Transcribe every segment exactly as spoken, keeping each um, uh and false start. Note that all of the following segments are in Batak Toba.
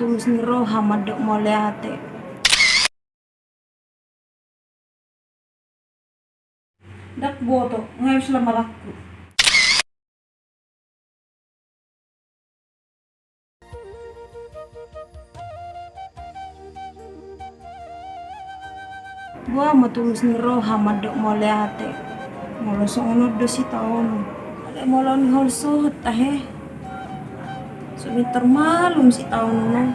Tulus ni roha mandok mauliate. Ndang huboto, nga habis lamaranku. Boha ma tulus ni roha mandok mauliate. Molo songon on do sitaonon. Alai molo ni hol sohot tahe. So mintor malum sitaonon on.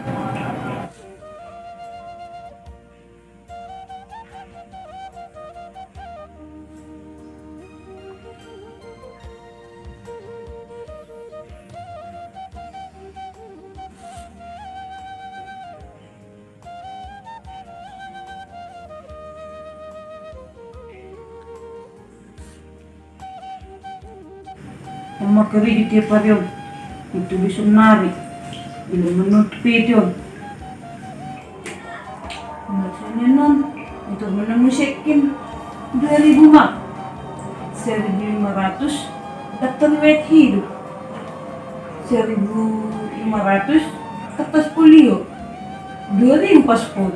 Markarejo tiap ari on, itu di sonari, belum menutup itu. Maksudnya non, untuk menemu sekin dua ribu ma, seribu lima ratus daftar riwayat hidup, seribu lima ratus kertas polio, dua ribu paspor.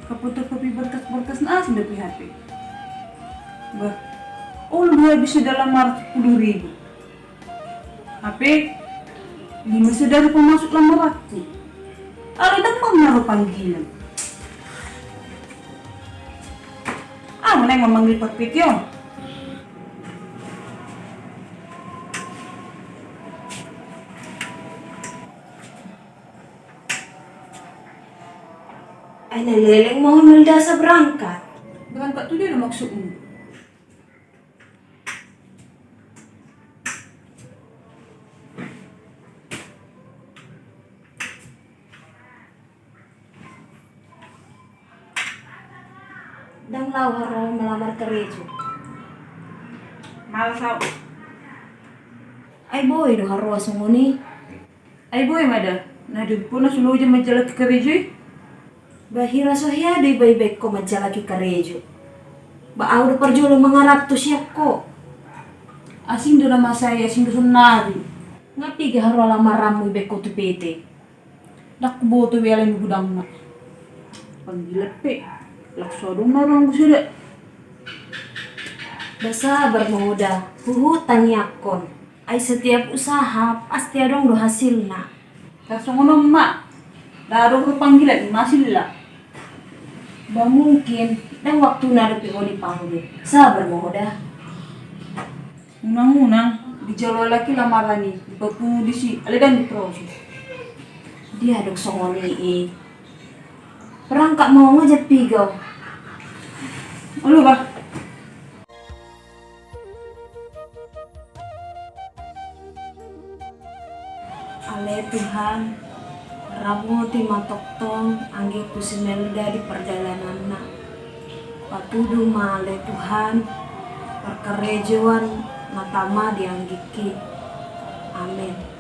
Kapotokopi berkas-berkas na asing dari H P. Bah, olo do habis sudah lamaran sepuluh ribu. Hape lima sadari pe masuk lamaranku. Alai ndang mangaru panggilan. Ah, mana yang memanggil Pak Pitio? Ai na leleng ma ho Meldasa berangkat. Berangkat tu dia na maksudmu? Ndang laho haroa melamar karejo. Malas au. Ai boi do haroa songon i. Ai boi ma da, na dengkon na so loja manjalaki karejo i. Ba hira so hea do iba ibaen ho manjalaki karejo. Ba au do parjolo mangaranto sian ho. Asing do na masa i, asing do sonari. Nga piga haroa lamaranmu ibaen ho tu P T? Ndang huboto be alai na godangna. Panggilan pe, laos so adong na rohangku sada. Ba sabar ma ho da, huhut tangiangkon. Ai setiap usaha pasti adong do hasilna. Tarsongon on ma, ndang adong ro panggilan ima hasilna. Ba mungkin ndang waktuna dope ho dipanggil. Sabar ma ho da. Unang-unang dijalo halak i lamaran i, dipapungu disi, alai ndang diproses. Dia adong songon i i. Berangkat ma ho, nga jam piga on? Olo bah. Ale Tuhan, ramoti ma tongtong anggingku si Melda di pardalananna. Patudu ma ale Tuhan parkarejoan na tama di anggingki. Amen.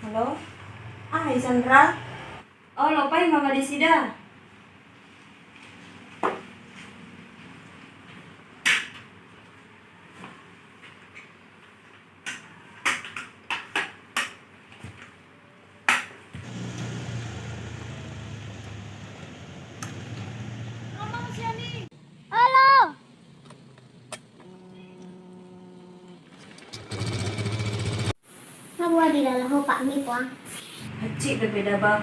Halo? Ah, i Sandra? Olo, paima ma disi da. Halo. Nga boha dilala ho, Pak, mi puang. Hansit dope da bah,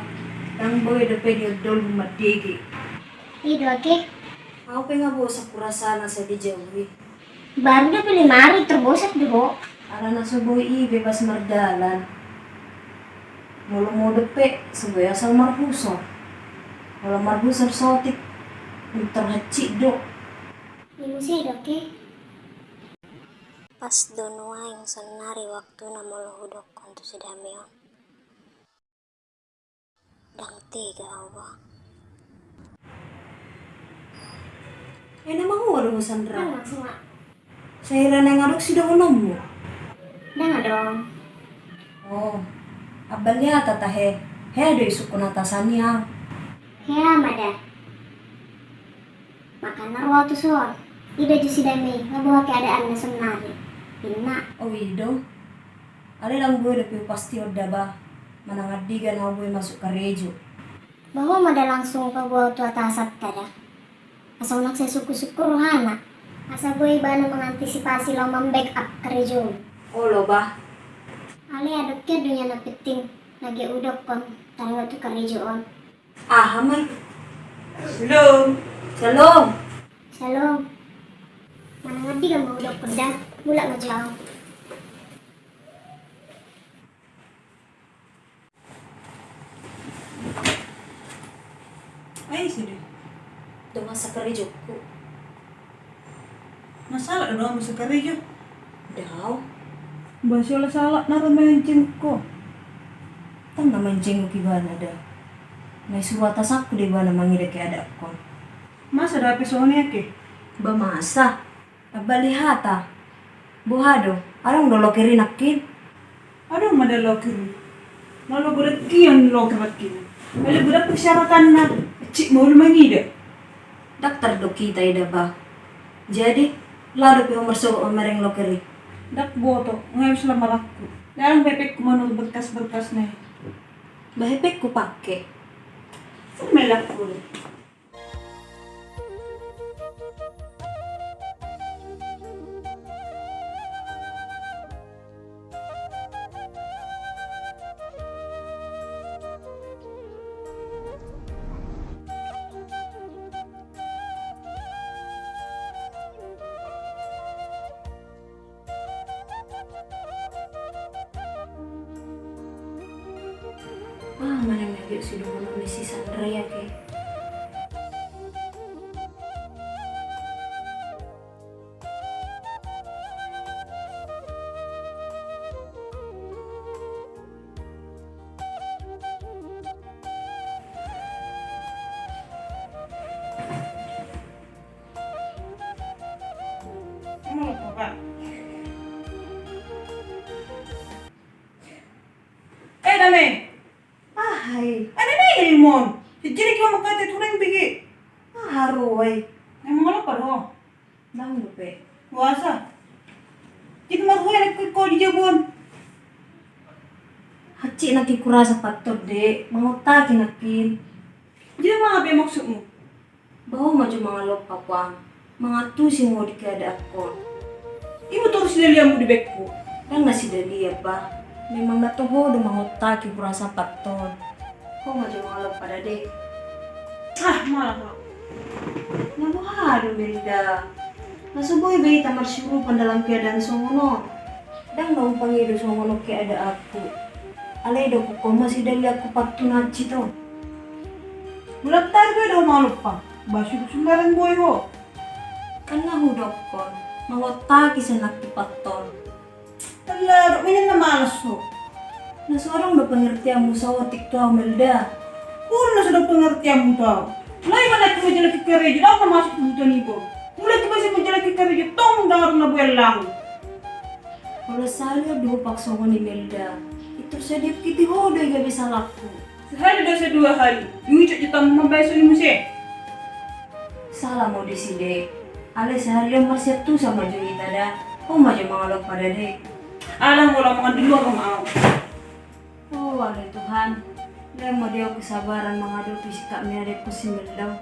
ndang boi dope diondolhu mandege. I do ate. Au pe nga bosan hurasa na sai dijauhi. Baru dope lima ari, terbosan do ho. Ala na so boi i bebas mardalan. Molo modom pe so boi asal marhusor. Molo marhusor saotik, pintor hansit do. Muse doke. Pas do nuaeng sannari waktuna molo hudokkon tu si Dame on. Ndang tega au, bah. Eh, na mangual do ho, Sandra? Ndang, maksudna. Sai ra naeng adong sidohononmu? Ndang adong. Oh, abaliata tahe. Hea do isungkun atasan i au. Hea ma da. Makana ro au tuson. Ido jo si Dame i, nga boha keadaanna sannari, ninna. Oh, ido. Alai ndang boi dope hupastihon da, bah, manang andigan au boi masuk karejo. Bah, ho ma da langsung paboa tu atasanta da. Asa unang sai sungkun-sungkun rohana. Asa boi ibana mangantisipasi laho mambackup karejo. Olo, bah. Alai adong hian do nian na penting na gabe hudokkon taringot tu karejo on. Aha ma i? Shalom. Shalom. Shalom. Manang andigan ma hudokkon da, mulak ma jo au. Ai sude. Dongan sakarejongku. Na sala do dongan sakarejong? Daong. Bah, sala-sala na ro manjenguk ho. Ndang na manjenguk ibana da. Na isuru atasanku do ibana mangida keadaanku. Masa da pe songon i ake? Bah, masa. Abali hata. Boha do, adong do loker i nangkin? Adong ma da loker i. Molo godang hian loker nangkin. Alai godang persyaratanna, hansit ma olo mangida. Ndang tardok hita i da, bah. Jadi, laho dope ho marsogot mamereng loker i? Ndang huboto, nga iba so lamarangku. Ndang, hepengku manurut berkas-berkasna i. Bah, hepengku pake. Sini ma i laho. Ah, manang na gabe sidohonon ni si Sandra i ake. Eh, Dame. Aha i? Aha na ilmon? Jadi kau mau kata tu nang bigi. Aha ro ai? Emang apa ro? Ndang dope. Boasa? Jadi marhua nangkin ho di jabu on? Hansit nangkin hurasa panton, Dek, mangontaki nangkin. Jadi mangape maksudmu? Bah, ho ma jo mangalompa, Puang, mangantusi ho di keadaanku on. Ima torus si Daliamu di baengku. Ndang na si Dalia, Bah. Memang na toho do mangontaki hurasa panton. Ho ma jo mangalompa da, Dek. Ah, malah, Pak. Na boha do, Melda? Na so boi be hita marsiurupan dalam keadaan songon on. Ndang na umpangido songon on keadaanku. Alai didok ho ma si Daliaku panton hansit on. Mulak tari do ho mangalompa. Bah, sundut sembarang boi ho. Kan na hudokkon, mangontaki sian nangkin panton. Ala, dok minan na malas ho. Na so adong do pengertianmu saotik tu au, Melda. Olo, na so adong pengertianmu tu au. Laho ma nangkin manjalaki karejo, laho ma masuk kebutuhan iba. Mulak iba sian manjalaki karejo, tong ndang adong na boi laho. Olo, sahali on do hupaksa songon i, Melda. Pintor sai diungkiti ho do i gabe salangku. Sehari dosa dua hari, dung i jotjot hamu mambahen songon i muse. Sala ma ho disi, Dek. Alai sahali on marsiantusan ma jo hita da. Ho ma jo mangalompa da, Dek. Ala, molo mangan di luar ma au. Oh, ale Tuhan. Lehon ma di au kesabaran mangadopi sikap ni adekku si Melda on.